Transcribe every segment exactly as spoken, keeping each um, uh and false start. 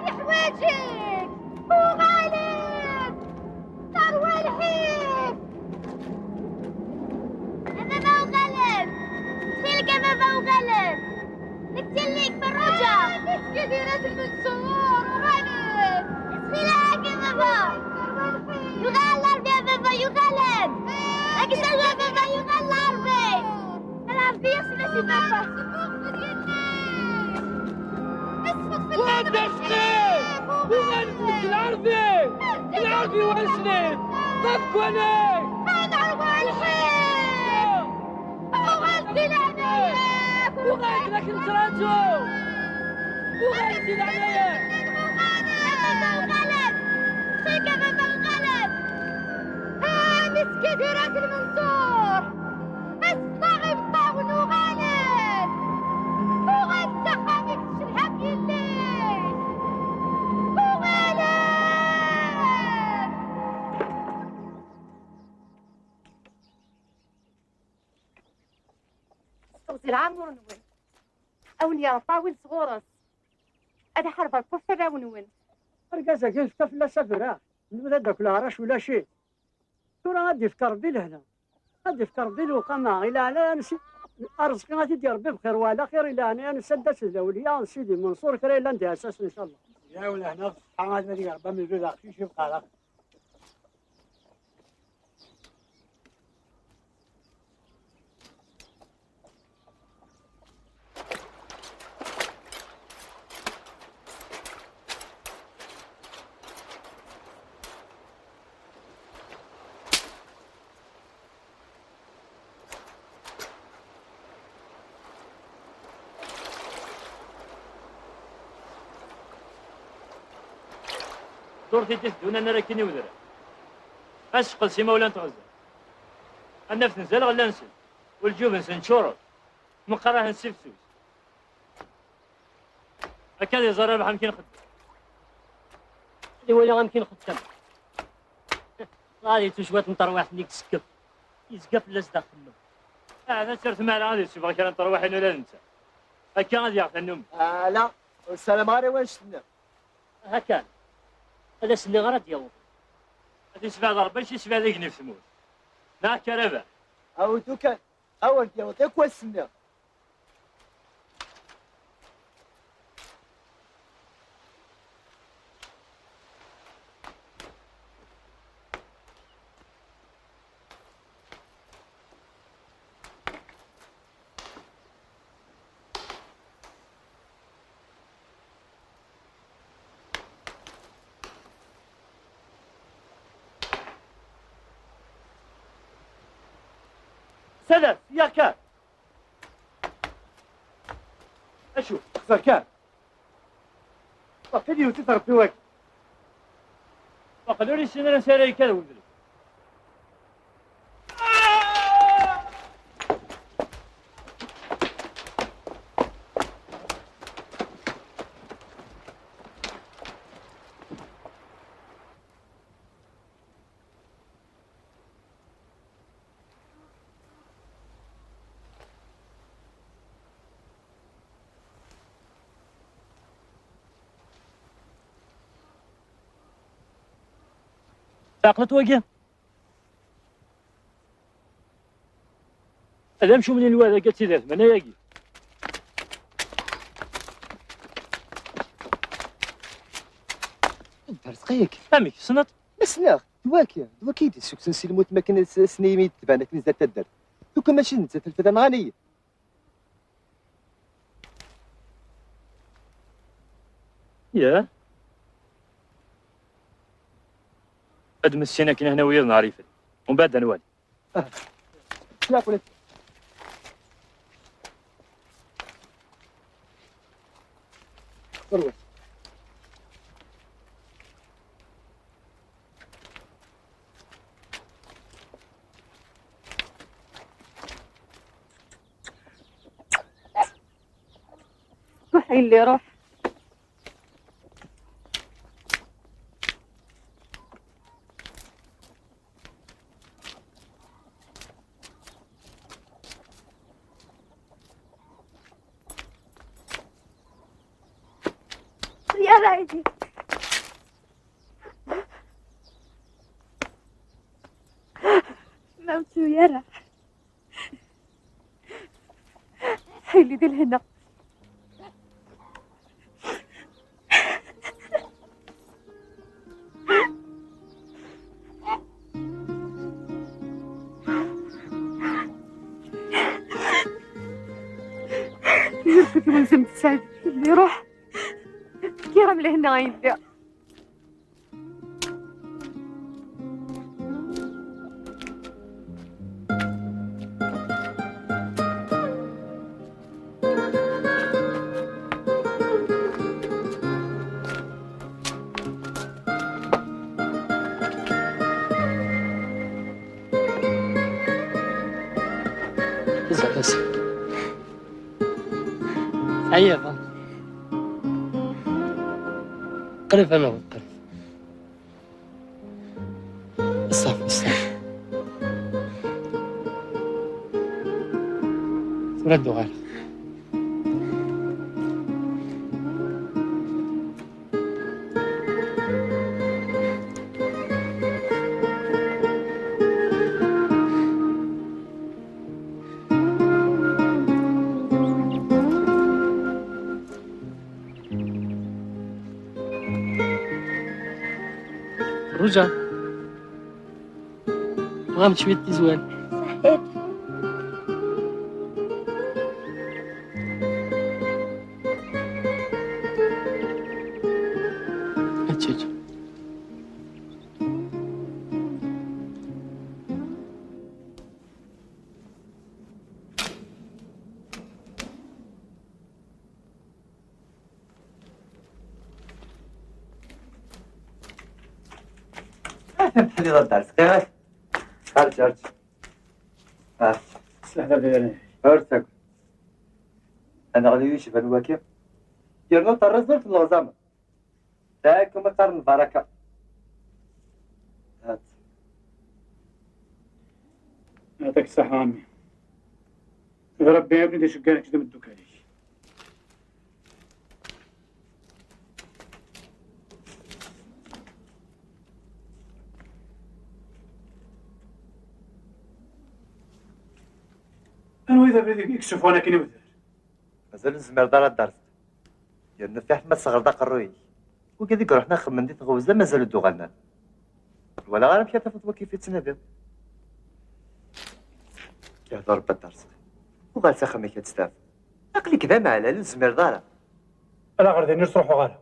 يحواجك. وغالب. ثروة الحيف. يا بابا وغالب. فينك يا بابا وغالب؟ نقتل ليك بالرجا. آه، مسكين يا راجل منصور وغالب. بسم الله يا بابا. ثروة الحيف. يغال الأرض يا بابا، يغال. آه، أكيد يا بابا، يغال الأرض. العربية سمعتي بابا. وين دشتي؟ وين دشتي العربي؟ العربي وين شني؟ ضدك وين؟ هذا هو الحين. وغادي العناية. وغادي لك نتراجعوا. وغادي العناية. بابا وغالب. فيك يا بابا وغالب. آه، مسكين يا راجل منصور. الصغير طاغن وغالب. وغير الزخامي تشرحك يليك. وغالب. استغزي العمر نون. أولياء طاول صغورس. هذا حرب الكفر ونون. Argaz-agi yefka fell-as aberraɣ. Nnuda d akk leɛrac ulac-it. Tura ad d-yefk Rebbi lehna. Ad d-yefk Rebbi lewqama. I leɛnaya-nnes, arezqi ad t-id-yerbi bxir wala xir. I leɛnaya-nnes, ad d-tas d lawliya n Sidi Menṣur, kra yellan d iɛessasen, ncallah. Ya lehna d ṣṣeḥḥa, ad yili Rebbi amezruy d aqcic yebqa d aqcic. Ddurt i d-iteddun anar akkin i wedrar. Ad seqdec imawlan n tɣezza. Ad naf tenza lɣella-nsen, u lǧub-nsen ččuren. Meqqar-ahen sifsus. Akka ad iẓer Rabaḥ amek i nxeddem. Ad iwali amek i nxeddem. Ad yettu cwiṭ n terwiḥt-nni deg usekkef. Yezga fell-as daxel. Ahat ad tertem ara ad yessufeɣ kra n terwiḥin ula d netta. Akka ad yaɣ tannumi. Ala, ur ssarameɣ ara i wanect-nni. Aha kan. Ad as-nniɣ ara d-yaweḍ. Ad t-yessebɛed Rebbi, ad yessebɛed igenni f tmurt. Neɣ akka, Rabaḥ? Awdu kan. Awer d-yaweḍ akk wass-nni. Sadat, yakan. Acu? Xser kan. Waqil yewwet-it Rebbi waki. Waqil ur yessin ara ansi ara yekker wedrim. Teɛqleḍ wagi? Ad amcum n lwad akka d tidert, mana yagi. Anta rrezq-ik? Amek, tessneḍ? Ma ssneɣ, d waki, d waki i d-issuksen si lmut mi akken s-, ass-nni imi d-tban akken zdat taddart. Tukan mačči d nettat lfada nɣan-iyi. Yah. Ad messin akken hna wiyaḍ neɣ rifel. Umbeɛd ad nwali. Ah. Yak ula. Ɣurwat. روح يلي روح. Ala ihi. Ma ur ttu ara. Ḥili di lehna. Yerfed wenzel n tesɛid, iruḥ. Kira m lehna a yelli. Zɛef-as. Ɛyiḍ. Qrib ad naweḍ, qrib. Ṣṣafi, ṣṣafi. Tura ad d-uɣaleɣ. Ruǧa. Tebɣam cwiṭ tizwal? Saḥit. Ad tečč. Atan tḥelliḍ ad d-ters. Qqim. Rǧu, rǧu. Ah. Sseḥla baba. Ur ttagad. Aneɣli yecban waki. Yerna terreẓ ur telleɣẓam. Dakum ad qqaren lbaraka. Hat. Yɛṭik ṣṣeḥḥa a ɛemmi. D Ṛebbi akk i d-iceggan kečč d imeddukal-ik. Anwa i d abrid i yessufuɣen akken i udrar? Mazal ur tezmireḍ ara ad d-terreḍ. Yerna fiḥel ma tesseɣreḍ aqerruy-ik. Wigad i iruḥen ad xemmen di tɣewza mazal ur d-uɣalen ara. Ur walaɣ ara amek ara tafeḍ wagi i tettnadiḍ. Yehder Rebbi ad d-terseḍ. Uɣal s axxam-ik ad testeɛfuḍ. Aql-ik d ameɛlal ur tezmireḍ ara. Ala ɣer din ur ttruḥuɣ ara.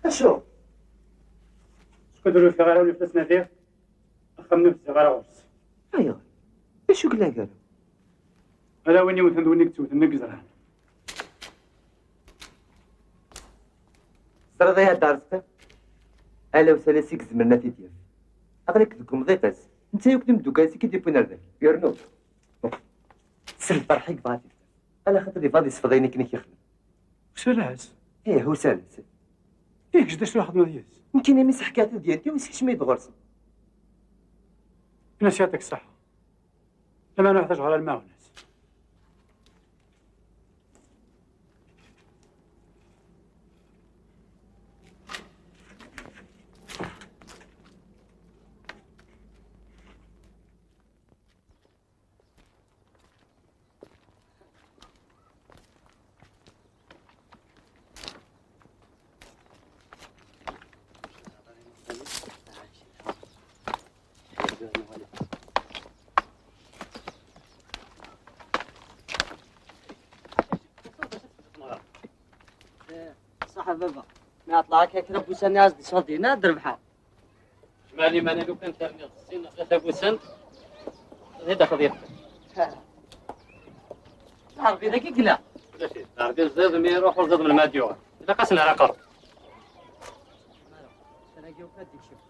Acu? Skud ur ufiɣ ara win i la ttnadiɣ, axxam-nni ur tezdiɣ ara ɣur-s. Ayɣer? D acu yellan gar-awen? Ala win iwten d win i yettewten i yeẓran. Teẓriḍ ay Dda Rezqi? Ala usalas i izemren ad t-id-yaf. Aql-ik deg umḍiq-is. Netta yakk d imeddukal-is i k-id-yewwin ar dagi. Yernu s lferḥ i yebɣa ad t-id-yaf. Ala xaṭer yebɣa ad yesfeḍ ayen akken i k-ixdem. Usalas? Ih, usalas. I kečč d acu ara xedmeḍ yid-s? Nekkini mi s-ḥkiɣ tadyant-iw, yessekcem-iyi-d ɣur-sen. Ini-as yɛṭik ṣṣeḥḥa. Lameɛna ur ḥtaǧeɣ ara lmaɛunat. Ṣaḥ a baba. Mi ɛeṭṭleɣ akka kra n wussan i as-d-iṣaḍin, ad d-rebḥeɣ. Jmeɛ liman-a lukan terniḍ sin neɣ tlata n wussan, ad d-taxeḍ yiṭṭen. Lɛerbi dagi i yella. Ulac-it, lɛerbi ẓid mi iruḥ ur ẓid melmi ad d-yuɣal. Ilaq ad s-nerr aqerru. Kra-agi akk ad d-ikcem.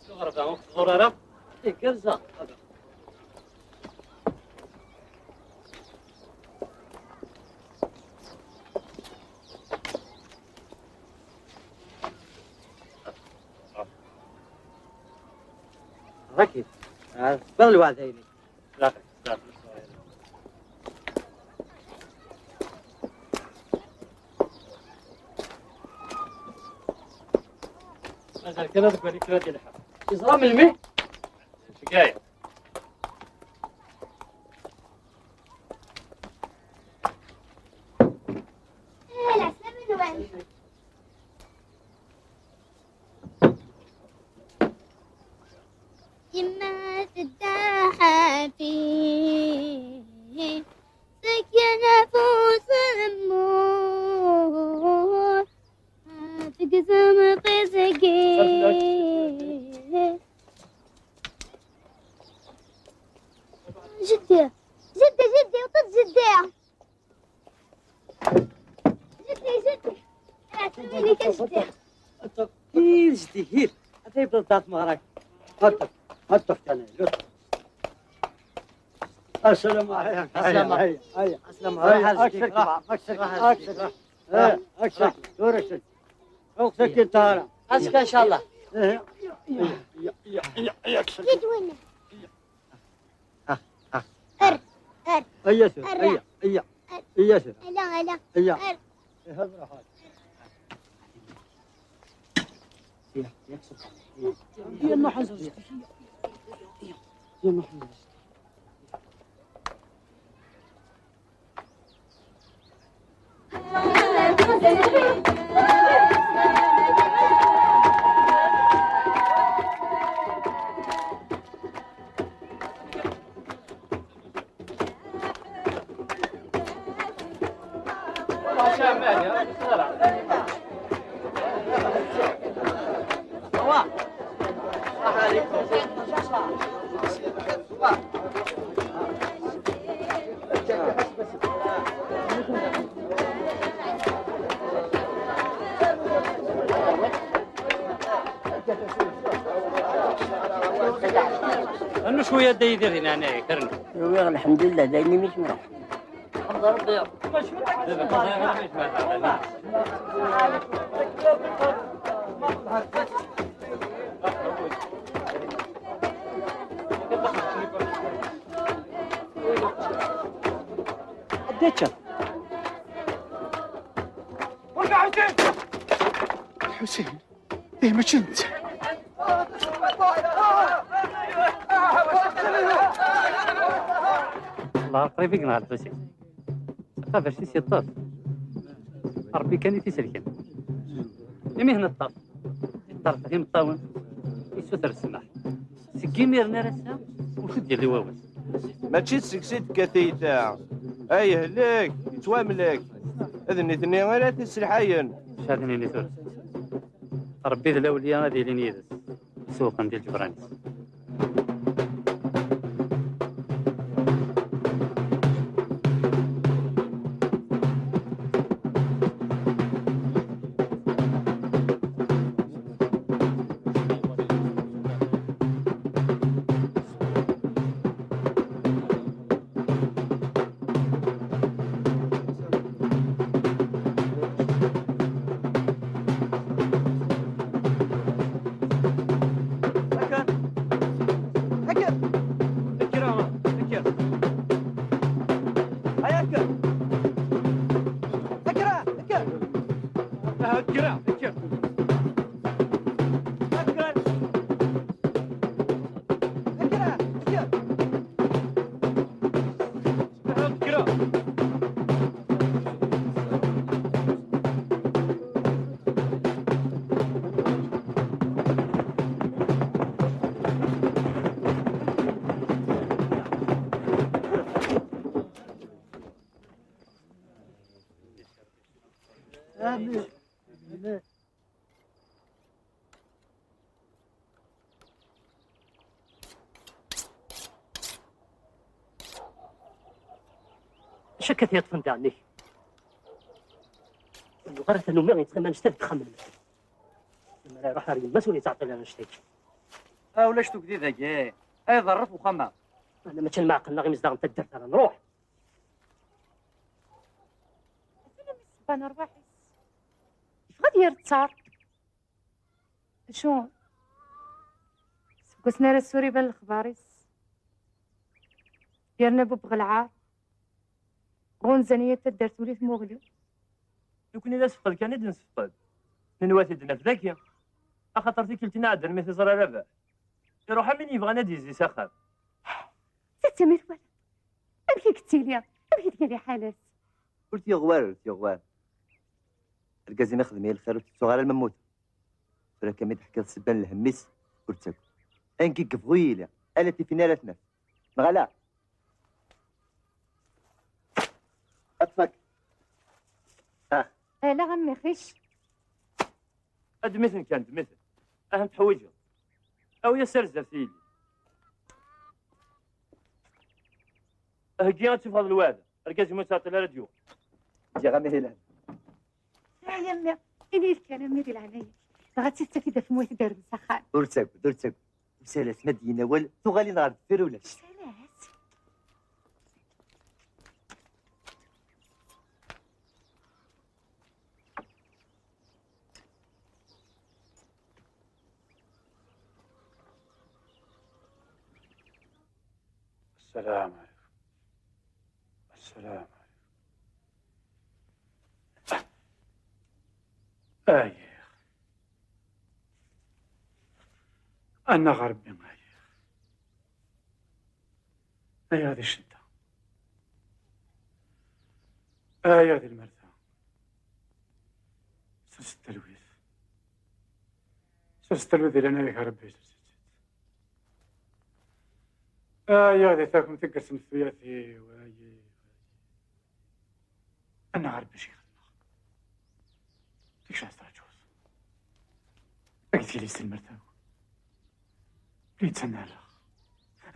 Lɣerba ur k-tḍur ara? Igerrez-aɣ. Dagi. Ah, tqebleḍ lweɛda-inek. Mazal kan ad gwari kra di lḥeqq. Yeẓra melmi? Cegaya. Yemma tedda ḥafi, tsekyen afus mmur, tegzem tiẓgi. Jeddi, jeddi, jeddi, ṭṭef jeddi. Jeddi, jeddi. Ih, jeddi, hil. Ata yebda ḍḍaf meɣrak. Ata, ata kan. السلام عليكم. السلام. هيا، هيا، هيا. السلام. هيا، روح على أكسر، أكسر، أكسر. إيه، أكسر. دور أكسر. أختك أنت هنا. أسكت إن شاء الله. إيه، يا، يا، يا، يا، يا، أكسر. ها، ها. ار، ار. هيا سير، ار. هيا، هيا. ار. هيا سير. لا، لا. هيا. ار. إيه، هذا راح. يا، يا سير. يا ما حزنت. يا ما حزنت. Rnu cwiya Dda Yidir di leɛnaya-k, rnu. Rwiɣ, lḥemdullah, d ayen imi k-nruḥ. Ḥmed Rebbi. Ad d-teččeḍ. Ḥusin. Ih, mačči d netta. Wellah qrib i yenɣa Lḥusin. Taqabact-is yeṭṭef. Ṛebbi kan i t-iselken. Imi neṭṭef, yeṭṭerḍeq imeṭṭawen, yessuter ssmaḥ. Seg imiren ar ass-a, ur t-id-yelli wawal. Mačči d seg-s i d-tekka tiyita. Ay yehlek, yettwamlek. D nitni ara t-isselḥayen. Cehden-ini tura. Ṛebbi d lawliya ad ilin yid-s, sewqen di lǧebran-is. هكا. هكا. هكا. هيا هكا. هكا. هكا. هكا. هكا. Acu akka t-yeṭṭfen daɣen-ik? Yuɣal tanumi yettɣimi annect-a deg uxxam-nneɣ. Lemmer iruḥ ɣer yemma-s ur yettɛeṭṭil ara annect-agi. Ah, ulac tugdi dagi. Ay ḍerret uxxam-a. Alamma kan ma ɛeqlen-aɣ imezdaɣ n taddart ara nruḥ. Atan am iṣebban rrwaḥ-is. Yeffeɣ ad yerr ttaṛ. Acu? Seg wasmi ara s-ur iban lexbar-is. Yerna bubbeɣ lɛar. Ɣunzan-iyi taddart ula i tmuɣli. Nekkni d asefqed kan i d-nsefqed. Nenwa-t-id naf daki. Axaṭer tikkelt-nni iɛeddan mi t-iẓra Rabaḥ, iruḥ am win yebɣan ad d-yezzi s axxam. Tetta mi twala. Amek i yettili? Amek i tga liḥala-s? Ur t-yuɣ wara, ur t-yuɣ wara. Argaz-im ixdem-iyi lxir, ur tettuɣ ara lmemmut. Tura kan mi d-teḥkiḍ ssebba n lhemm-is, ur ttagad. Ayen i yebɣu yili, ala tifin ara t-naf. Neɣ ala? Ad tfak. Ah. Ala, a mmi, xicc. Ddem-iten kan, ddem-iten. Ahat teḥwiǧeḍ. Awi-yas ar zdat yili. Heggi ad teffɣeḍ lweɛda. Argaz-im ur yettɛeṭṭil ara ad d-yuɣal. Ǧǧiɣ amihi lhan. Ay, a mmi, ini-yi-d kan, a mmi, di leɛnaya-k. Dɣa ad tt-id-taf-id ɣef mwet iderben s axxam. Ur ttagad, ur ttagad. Usalas ma d-yini awal, tuɣalin ɣer deffir ulac. Usalas. السلام عليكم. السلام عليكم. آه يا أخي. أنا غربي، آه يا أخي. آه يا هذه الشدة. آه يا هذه المرثى. سرست الويث. سرست الويث لنا يا ربي. آه يا هذه تاكم تقسم الثوياتي وآي. أنا غير باش يخدمها. ديك شنو استرجوز؟ أكيد لي سلمرتها. بلي تسنى على.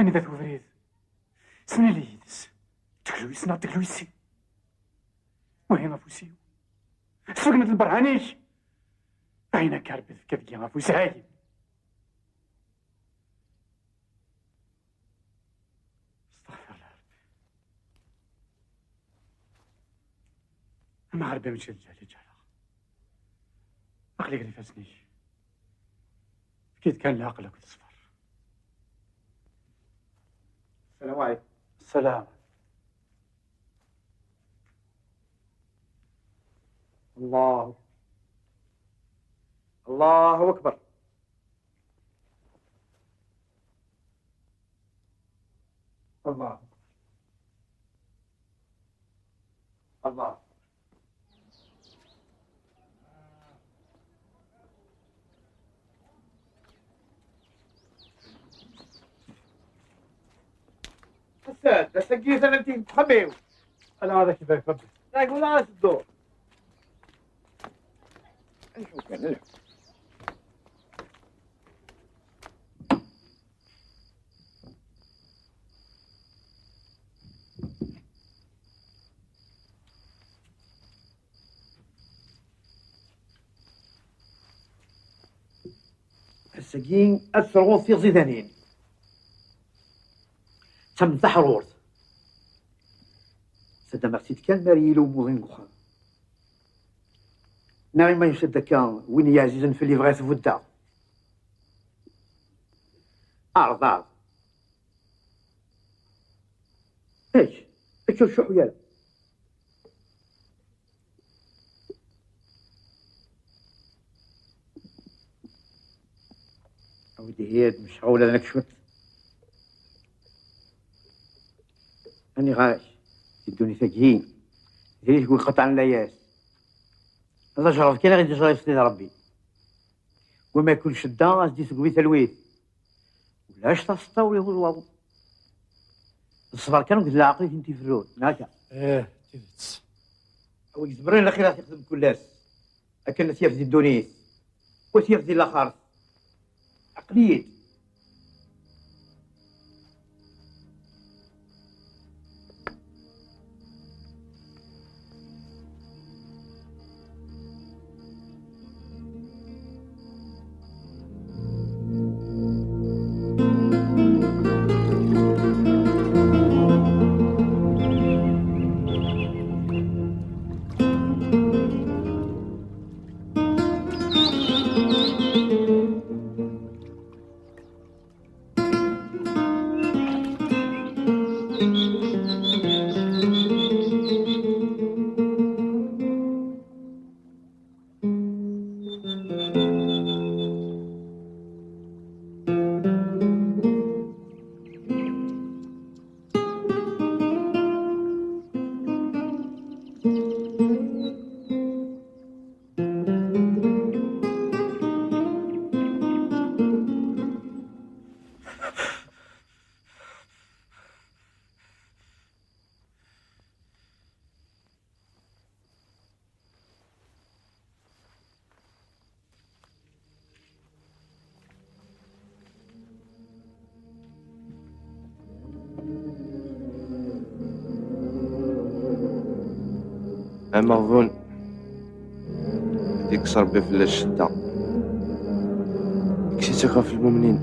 أنا ذات وبريد. سني لي يدس. تكلويس نا تكلويسي. وهنا فوسيو. سفقنا البرهانيش. أين كاربث كذا فوس هاي. استغفر الله ربي. أما غربي ماشي الجهل يجعلها. عقلي قال فاسني. أكيد كان العقل كنت صفر. السلام عليكم. السلام. الله. الله أكبر. الله. الله. حسان، بس لقيت أنا أنت تخميو. أنا هذا كيف يفضل. لا، يقول أنا الدور. نشوف أنا. Ass-agi ad tesrɣuḍ tiẓidanin. D tameṭ taḥrurt. Sadameɣ-tt-id kan mi ara yili umuḍin deg uxxam. Neɣ ma yusa-d akka win yeɛzizen fell-i bɣiɣ buddeɣ. Ɛreḍ, ɛreḍ. Ečč, ečč ur ttcuḥḥu ara. A wi d-ihi ad mecɣul ad nekcmet. Aniɣac, di ddunit-agi, d-ihi deg iqeṭɛen layas. D ajrad kan i ɣ-d-iǧra yefti d Ṛebbi. Wama kul cedda, ad s-d-isegwi talwit. Ulac taseṭṭa ur ihuz waḍu. D ṣṣber kan akked leɛqel i tent-iferrun, neɣ akka? Ih, d tidet. A wi izemren lxirat ixdem kul ass, akken ad t-yaf di ddunit, u ad t-yaf di laxert. Aql-iyi-d. Ameɣbun, ad ikkes Ṛebbi fell-as ccedda. Ikkes-itt akk ɣef lmumnin.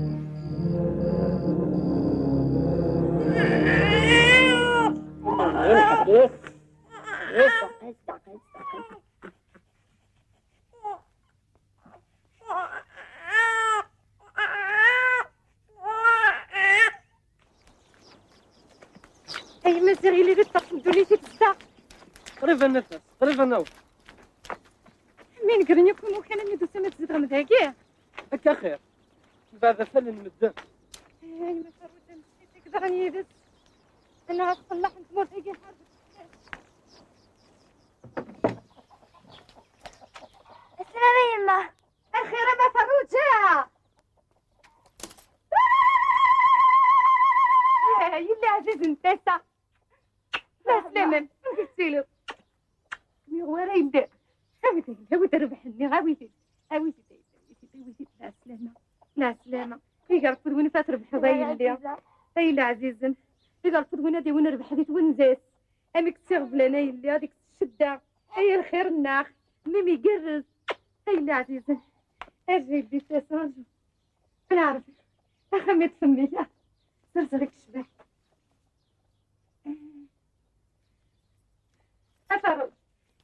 Ay Maziɣ, yili di ṭṭerf n ddunit i tezdeɣ. Qrib ad nafas, qrib ad naweḍ. Mi negren yakk imukan, almi d-tusam ad tzedɣem dagi? Akka axir. Mbeɛd afal n medden. Ay, ma terwid am ssif i yeḍran yid-s. Annaɣ ad tqellaḥ n tmurt-agi ḥareb. Aslama yemma. Axir a ma Ferruǧa! Ah, yella ɛziz n tasa. La slama, amek tettiliḍ? Mi wara yedda. Awit-it, awit rrbeḥ-nni, awit-it. Awit-it, awit-it, awit-it. La slama, la slama. Iger fud win fa trebḥeḍ, ay yelli. Ay leɛzizen. Iger fud win ad iwin rrbeḥ di twenza-s. Amek tt-iɣeblan, ay yelli, ad ikkes ccedda. Ay lxir-nneɣ. Mmi igerrez. Ay leɛzizen. Arǧu yelli, tasa, arǧu. Neɛref. Axxam i tsemmi, ya. Zerzeɣ-ik ccbaḥ. A Faṛuǧ,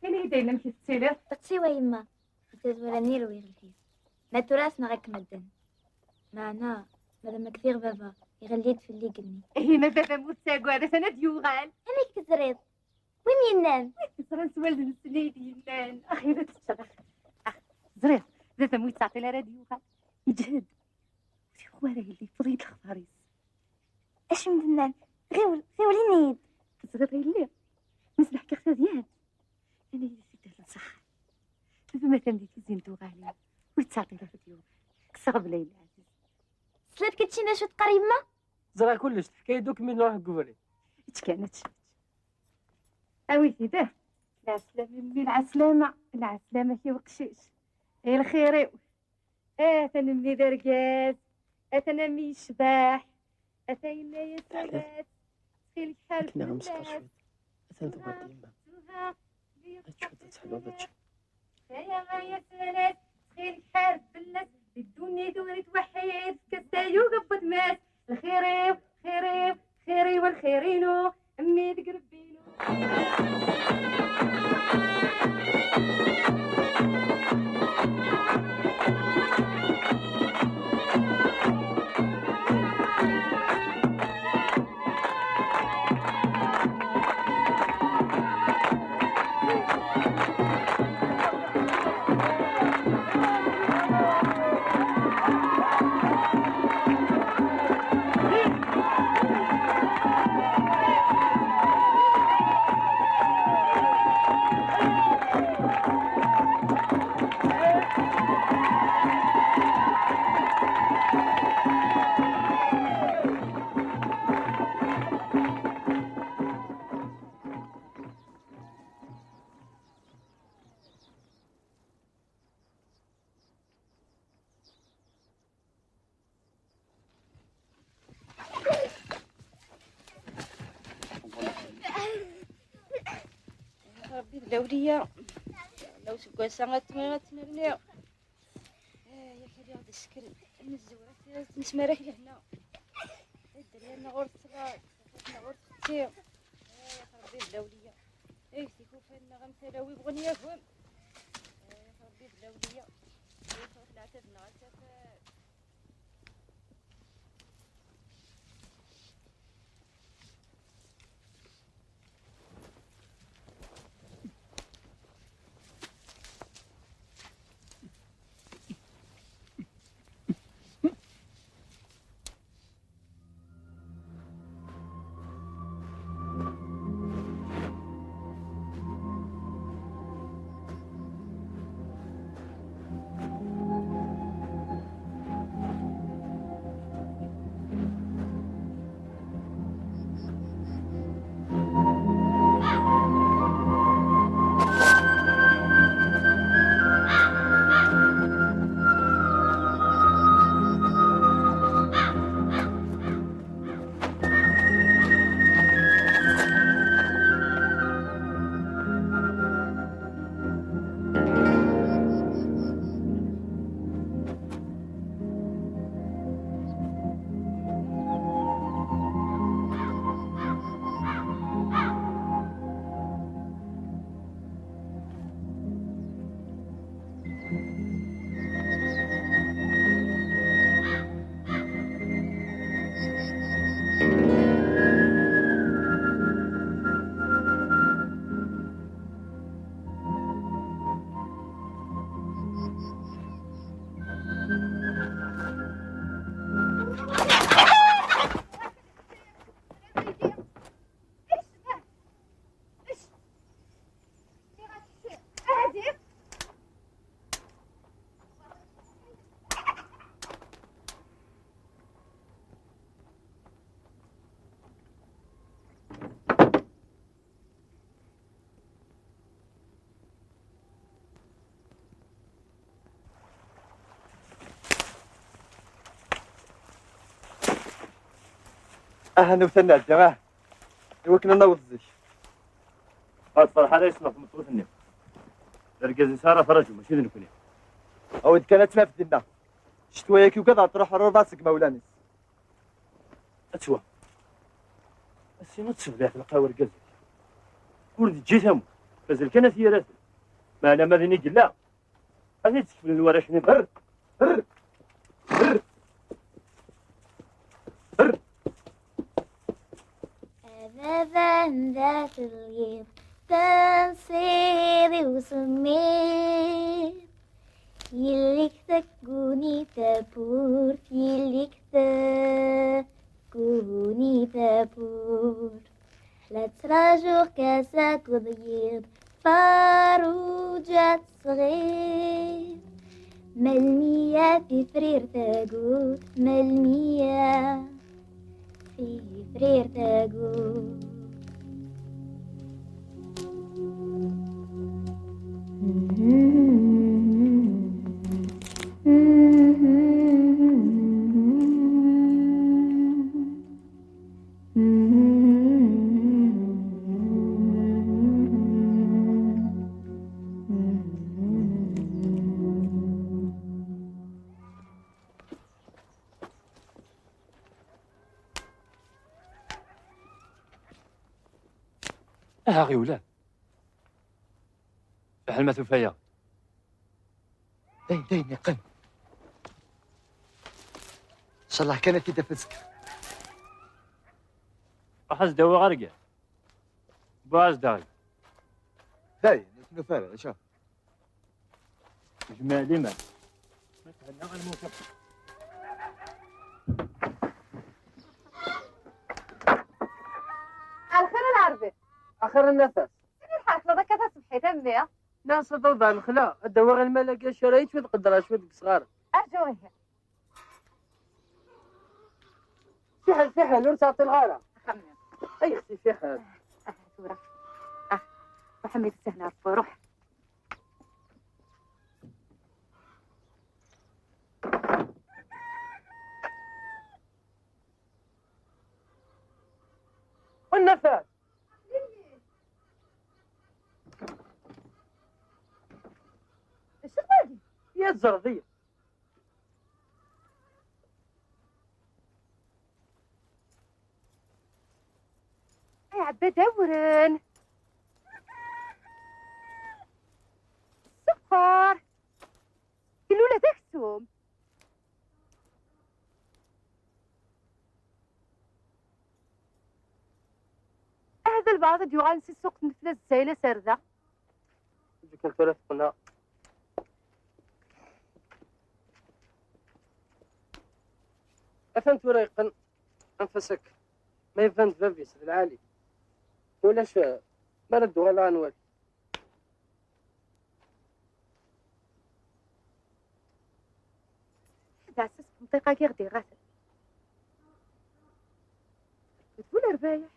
ini-yi-d ayen amek i tettiliḍ? Ṭṭsi wa yemma, di tazwara-nni rwiɣ lḥif. Ma tura asneɣ akk medden. Meɛna, ma d amek diɣ baba, iɣelli-d fell-i igenni. Ihi ma baba-m ur ttagad, atan ad d-yuɣal. Amek teẓriḍ? Wi m-yennan? Wi t-yeẓran s wallen-nsen i yi-d-yennan. Axir ad teččeḍ, axir. Ax, ẓriɣ, baba-m ur yettɛeṭṭil ara ad d-yuɣal. Yeǧhed. Ur t-yuɣ ara yelli, yewweḍ-iyi-d lexbar-is. Acu m-d-nnan? Ɣiwel, ɣiwel, ini-yi-d. Teẓriḍ a yelli? Mi s-d-ḥkiɣ tadyant, nnan-iyi-d ad t-id-allen s axxam. Baba ma atan di tizi n tuɣalin, ur yettɛeṭṭil ara ad d-yuɣal. Kkseɣ bla yelli ɛziz. Tesliḍ keččini d acu teqqar yemma? Ẓriɣ kullec, teḥka-yi-d akk mi nruḥ deg ubrid. Ečč kan, ečč, ečč. Awi-t-id, ah. Lɛeslama, mmi, lɛeslama. Lɛeslama-k i uqcic. I lxir-iw. Atan mmi d argaz. Atan a mmi yecbeḥ. Atan yenna-yas alat. Ttxil-k ḥareb fell-as. Atan tuɣal-d yemma. Ečč cwiṭ ad teḥluḍ, ečč. Ay aɣayas alat, ttxil-k ḥareb fell-as, di ddunit ur ittweḥḥid, efk-as tayuga n wetma-s, lxir-iw, lxir-iw, lxir-iw, lxir-inu, mmi deg rebbi-inu. Ṛebbi d lawliya. Law seg wass-a ad tm-, ad tmerniɣ. Ah, yak ad iɣ-d-isekren. Am zzewra, ad nesmarak lehna. Dderya-nneɣ ur teṣla, tafat-nneɣ ur txetti. Ah, yak Ṛebbi d lawliya. Ay tikufan-nneɣ am talawi bɣun yagem. Ah, yak Ṛebbi d lawliya. Ay tṛuḥ leɛtab-nneɣ a tafat. Aha, newta nɛeddi, ah. Iwakken ad naweḍ zik. Ur tferḥ ara, yesneɣ tmeṭṭut-nni. D argaz-is ara traǧu, mačči d nekkni. Awi-d kan ad tt-naf dinna. Ccetwa-yagi ugad ad truḥ rrbeɛ seg imawlan-is. Attwa. Asin ur tesseblaɛ lqawa argaz-ik. Ur d-ǧǧi tamurt. Mazal kan ad t-yerr. Meɛna ma din i yella, ad t-id-skeflen warrac-nni. Brr! Brr! Brr! Brr! A baba anda telliḍ, tansiḍ i usemmiḍ. Yelli-k tegguni tawwurt, yelli-k tegguni tawwurt. La ttṛajuɣ-k ass akked yiḍ, Farruǧa tesɣiḍ. Melmi ad tifrir tagut, melmi ad tifrir tagut. Aha ɣiwel. Fiḥel ma tufa-yaɣ. Dayen, dayen, yeqqim. Ncallah kan ad t-id-taf azekka. Ruḥ ad s-d-awiɣ argaz. Buɛaz daɣi. Dayen, ur t-nufi ara, acu? Jmeɛ liman. Ma thenna a lmut akk. Lxir a Lɛerbi. Axir a Nafas. Sani lḥerkleḍ akka taṣebḥit a mmi? Nnas ad awḍeɣ lexla, ad d-awiɣ lmal-agi acu ara yečč wid qeddreɣ cwiṭ deg isɣaren. Arǧu ihi. Fiḥel, fiḥel, ur ttɛeṭṭileɣ ara. Axxam-nni. Ay, xti fiḥel. Ah, tura. Ah, Muḥemmed, sehna Ṛebbi, ruḥ. Nnafat! Acu wagi? Ya tẓerḍ-iyi. Ay, ɛebba d awren. Sskeṛ. Ilul d aksum. Ahat d lbaɛḍ i d-yuɣalen si ssuq n Tefla Zzayla s ar da. Akken tura teqqen. Atan tura yeqqen. Anef-as akka. Ma iban-d bab-is d lɛali. Ulac, eh, mi ara d-uɣaleɣ ad nwali. D aɛessas n umṭiq-agi i ɣ-d-iɣaten. D bu lerbayeḥ.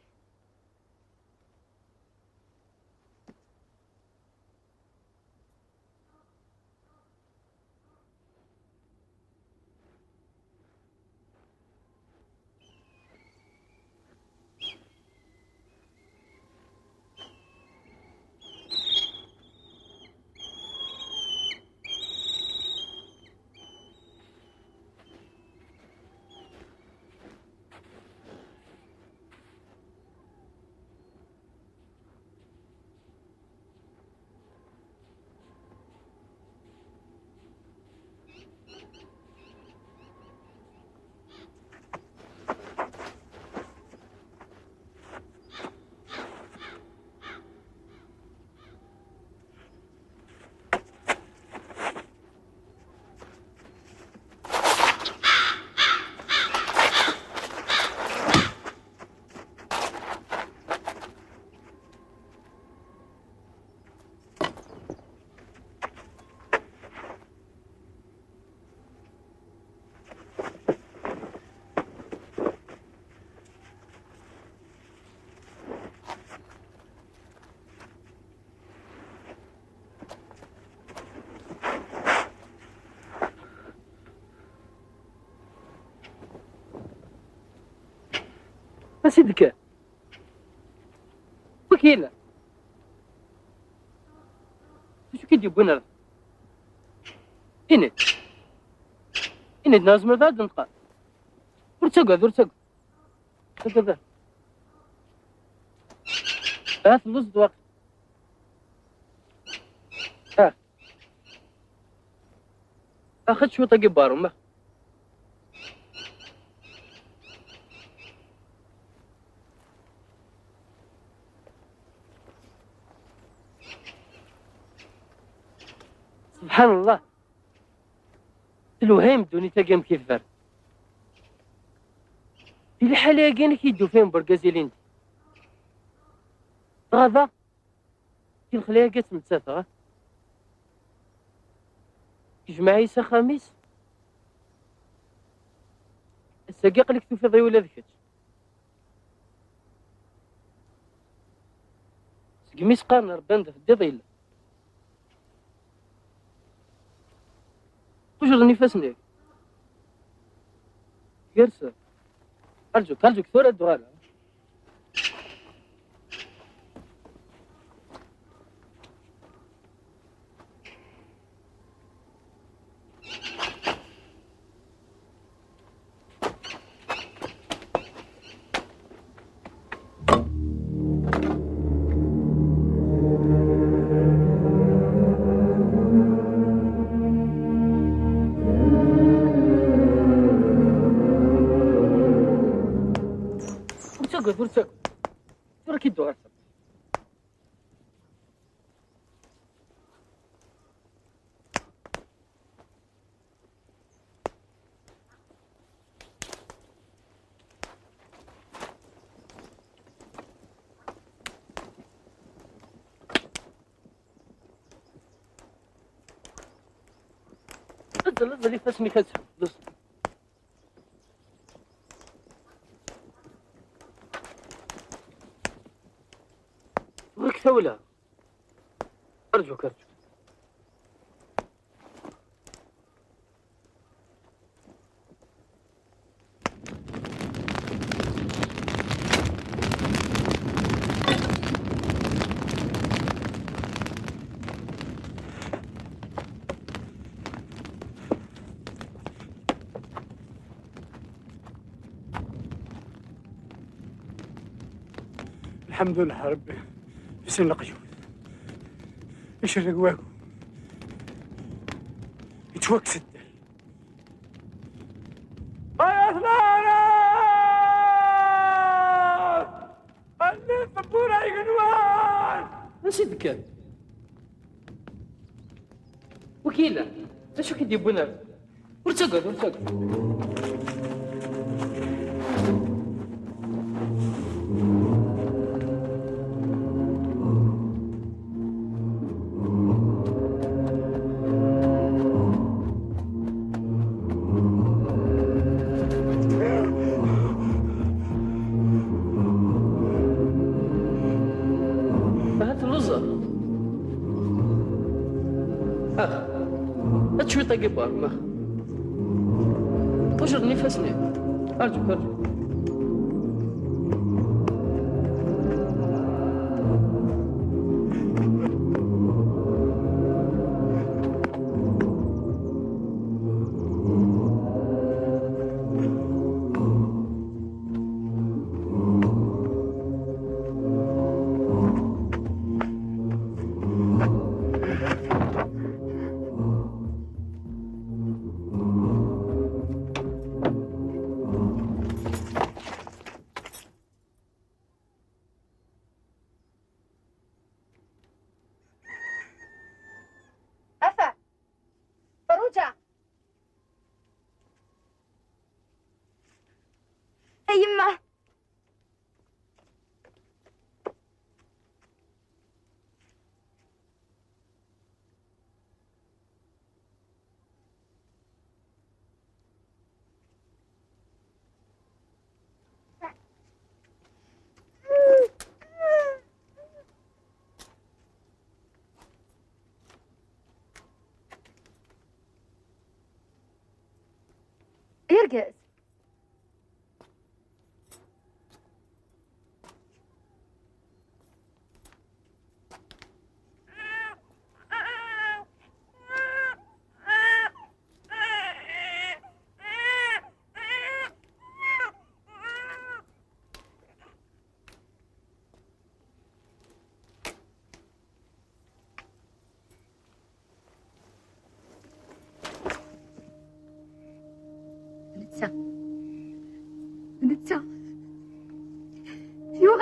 Sidek. Wakil. D acu k-id-yewwin ar da? Ini-d. Ini-d, neɣ tzemreḍ ad d-tenṭqeḍ? Ur ttagad, ur ttagad. Ur ttagad ara. Ah, telluẓeḍ waqil. Ah. Axi cwiṭ-agi n weṛṛum, ah. Subḥan Allah. Telwehim ddunit-agi amek i teffer. Di liḥala-agi amek i d-ufin wergaz ilindi? Dɣa da, di lexla-agi ad tt-nettat, dɣa. Yejmeɛ-iyi s axxam-is. Ass-agi aql-ik tufiḍ-iyi ula d kečč. Segmi s-qqaren Rebbi anda teddiḍ yella. Qujren ifassen-ik. Gersa. Arǧuk, arǧuk, tura ad d-uɣaleɣ. Ur ttagad, ur ttagad. Tura ad k-id-uɣaleɣ. Ẓẓel, ẓẓel ifassen-ik ad tḥewwes. Ɣur-k tawla. Arǧuk, arǧuk. الحمد لله ربي، في سن القيود. يشرق واكو. يتوكسد. يا أثنان! اللي يصبون على الجنوان! ماشي ذكر. وكيلا، شو كي يديبونا؟ ورتقد، ورتقد. هات اللوزة. اخ. هات شوية طاقة بار، ما. وجر نفسني. ارجوك، ارجوك. أفا، فروجة. يما. Yergez.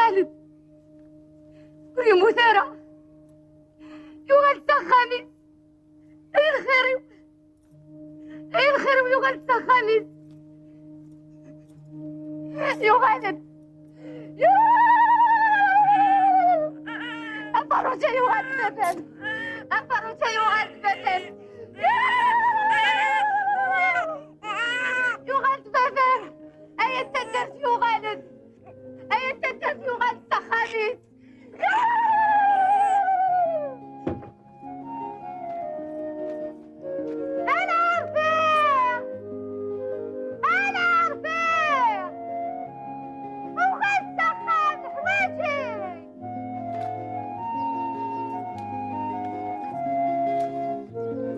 Xaled ur yemmut ara. Yuɣal s axxam-is. Ay lxir-iw. Ay lxir-iw, yuɣal s axxam-is. Yuɣal-d. Yuɣal! Aferruǧ-a yuɣal d baba-m. Aferruǧ-a yuɣal d baba-m. Yuɣal d baba-m. Ay a taddart yuɣalen. Ay a taddart yuɣal s axxam-is. Ala Ṛebbi! Ala Ṛebbi! Uɣal s axxam, neḥwaǧ-ik!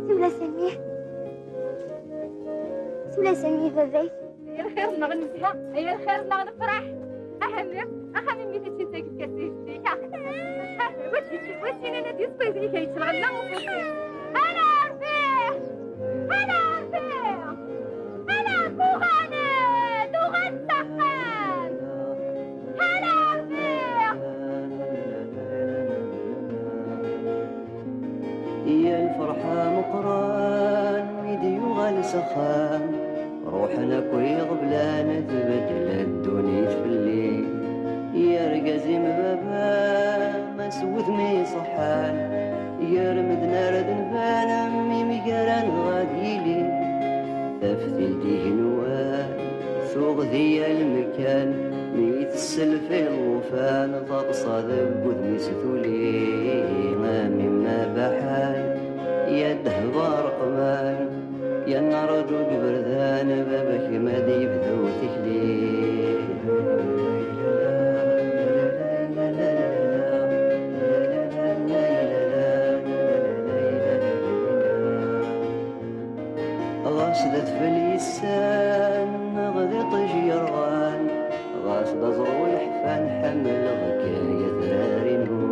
Siwel-as a mmi. Siwel-as a mmi i baba-k. Ay lxir neɣ nezha, ay lxir neɣ nefraḥ. Ahenni, axxam-im mi t-id-tagi tkersi zik. Wati, wati nana di squid i kay tleɣna. Ala Ṛebbi! Ala Ṛebbi! Ala uɣal-d, uɣal s axxam! Ala Ṛebbi! Ya lferḥ ameqqran mi d-yuɣal s axxam, ruḥen akk iɣeblan, tbeddel ddunit fell-i. Ya argaz-im baba, ma s wudem iṣeḥḥan, gar medden ara d-nban, am imgaran ad yili. Taftilt igenwan tuɣ di yal mekkan, mi tessel fi llufan, taḍsa deg wudem-is tuli. Am imma baḥan, ya ddheb areqman, ya nnar aǧuǧ berdan, baba-k ma d-yebdu tikli. Ɣas d adfel yessan, neɣ d iṭij yerɣan, ɣas d aẓru yeḥfan, ḥemmleɣ-k ay atrar-inu.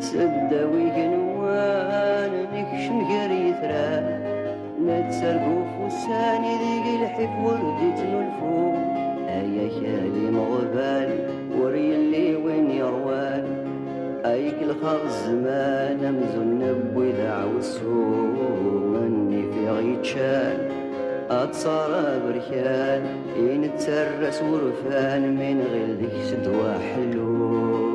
Seddaw igenwan, nekcem gar yitran, nettargu ufussan ideg lḥif ur d-ittnulfu. Ay akal imeɣban, ur yelli win yeṛwan. Ay kelxeɣ zzman amzun newwi d aɛewsu, nnif i ɣ-yeččan, aṭṣar aberkan i nettarra s wurfan, mi nɣil deg-s ddwa ḥellu.